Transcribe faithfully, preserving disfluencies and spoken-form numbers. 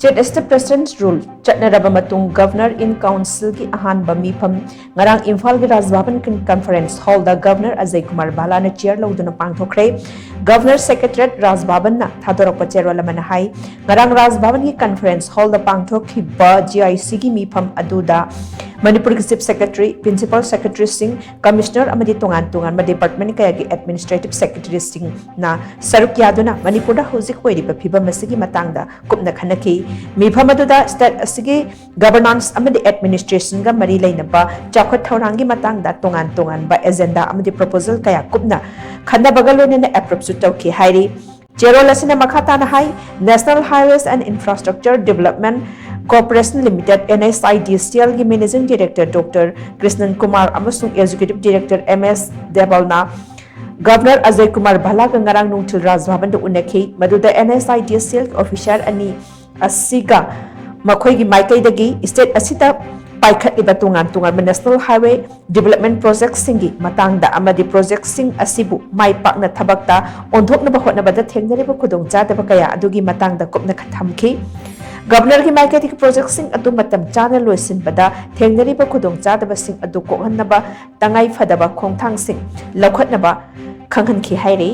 State ꯑꯁꯤꯗ President's Rule ꯆꯠꯅꯔꯕ ꯃꯇꯨꯡ Governor in Councilꯒꯤ ꯑꯍꯥꯟꯕ ꯃꯤꯐꯝ ꯉꯔꯥꯡ ꯏꯝꯐꯥꯜꯒꯤ ꯔꯥꯖ ꯚꯕꯟ Conference Hallꯗ Governor Ajay Kumar ꯚꯜꯂꯥꯅ chair ꯂꯧꯗꯨꯅ ꯄꯥꯡꯊꯣꯛꯈ꯭ꯔꯦ꯫ Governor Secretariat ꯔꯥꯖ ꯚꯕꯟꯅ ꯊꯥꯗꯣꯔꯛꯄ ꯆꯦꯔꯣꯜ ꯑꯃꯅ ꯍꯥꯏ, ꯉꯔꯥꯡ ꯔꯥꯖ ꯚꯕꯟꯒꯤ Conference Hallꯗ ꯄꯥꯡꯊꯣꯛꯈꯤꯕ GICꯒꯤ ꯃꯤꯐꯝ ꯑꯗꯨꯗ ꯃꯅꯤꯄꯨꯔꯒꯤ Chief Secretary, Principal Secretaryꯁꯤꯡ, Commissioner ꯑꯃꯗꯤ ꯇꯣꯉꯥꯟ ꯇꯣꯉꯥꯟꯕ department ꯀꯌꯥꯒꯤ Administrative Secretaryꯁꯤꯡꯅ ꯁꯔꯨꯛ ꯌꯥꯗꯨꯅ ꯃꯅꯤꯄꯨꯔꯗ ꯍꯧꯖꯤꯛ ꯑꯣꯏꯔꯤꯕ ꯐꯤꯕꯝ ꯑꯁꯤꯒꯤ ꯃꯇꯥꯡꯗ ꯀꯨꯞꯅ ꯈꯟꯅꯈꯤ꯫ ꯃꯤꯐꯝ ꯑꯗꯨꯗ state ꯑꯁꯤꯒꯤ governance ꯑꯃꯗꯤ administrationꯒ ꯃꯔꯤ ꯂꯩꯅꯕ ꯆꯥꯎꯈꯠ ꯊꯧꯔꯥꯡꯒꯤ ꯃꯇꯥꯡꯗ ꯇꯣꯉꯥꯟ ꯇꯣꯉꯥꯟꯕ agenda ꯑꯃꯗꯤ proposal ꯀꯌꯥ ꯀꯨꯞꯅ ꯈꯟꯅꯕꯒ ꯂꯣꯏꯅꯅ approveꯁꯨ ꯇꯧꯈꯤ ꯍꯥꯏꯔꯤ꯫ ꯆꯦꯔꯣꯜ ꯑꯁꯤꯅ ꯃꯈꯥ ꯇꯥꯅ ꯍꯥꯏ, National Highways and Infrastructure Development Corporation Limited, NHIDCLꯒꯤ Managing Director Doctor Krishnan Kumar ꯑꯃꯁꯨꯡ Executive Director MS ꯗꯦꯕꯜꯅ Governor Ajay Kumar ꯚꯜꯂꯥꯒ ꯉꯔꯥꯡ ꯅꯨꯡꯊꯤꯜ ꯔꯥꯖ ꯚꯕꯟꯗ ꯎꯅꯈꯤ꯫ ꯃꯗꯨꯗ NHIDCLꯒꯤ officer ꯑꯅꯤ ꯑꯁꯤꯒ ꯃꯈꯣꯏꯒꯤ ꯃꯥꯏꯀꯩꯗꯒꯤ state ꯑꯁꯤꯗ ꯄꯥꯏꯈꯠꯂꯤꯕ ꯇꯣꯉꯥꯟ ꯇꯣꯉꯥꯟꯕ National Highway Development Projectꯁꯤꯡꯒꯤ ꯃꯇꯥꯡꯗ ꯑꯃꯗꯤ projectꯁꯤꯡ ꯑꯁꯤꯕꯨ ꯃꯥꯏ ꯄꯥꯛꯅ ꯊꯕꯛꯇ ꯑꯣꯟꯊꯣꯛꯅꯕ ꯍꯣꯠꯅꯕꯗ ꯊꯦꯡꯅꯔꯤꯕ ꯈꯨꯗꯣꯡꯆꯥꯗꯕ ꯀꯌꯥ ꯑꯗꯨꯒꯤ ꯃꯇꯥꯡꯗ ꯀꯨꯞꯅ ꯊꯝꯈꯤ꯫ Governorꯒꯤ ꯃꯥꯏꯀꯩꯗꯒꯤ projectꯁꯤꯡ ꯑꯗꯨ ꯃꯇꯝ ꯆꯥꯅ ꯂꯣꯏꯁꯤꯟꯕꯗ ꯊꯦꯡꯅꯔꯤꯕ ꯈꯨꯗꯣꯡꯆꯥꯗꯕꯁꯤꯡ ꯑꯗꯨ ꯀꯣꯛꯍꯟꯅꯕ ꯇꯉꯥꯏ ꯐꯗꯕ ꯈꯣꯡꯊꯥꯡꯁꯤꯡ ꯂꯧꯈꯠꯅꯕ ꯈꯪꯍꯟꯈꯤ ꯍꯥꯏꯔꯤ꯫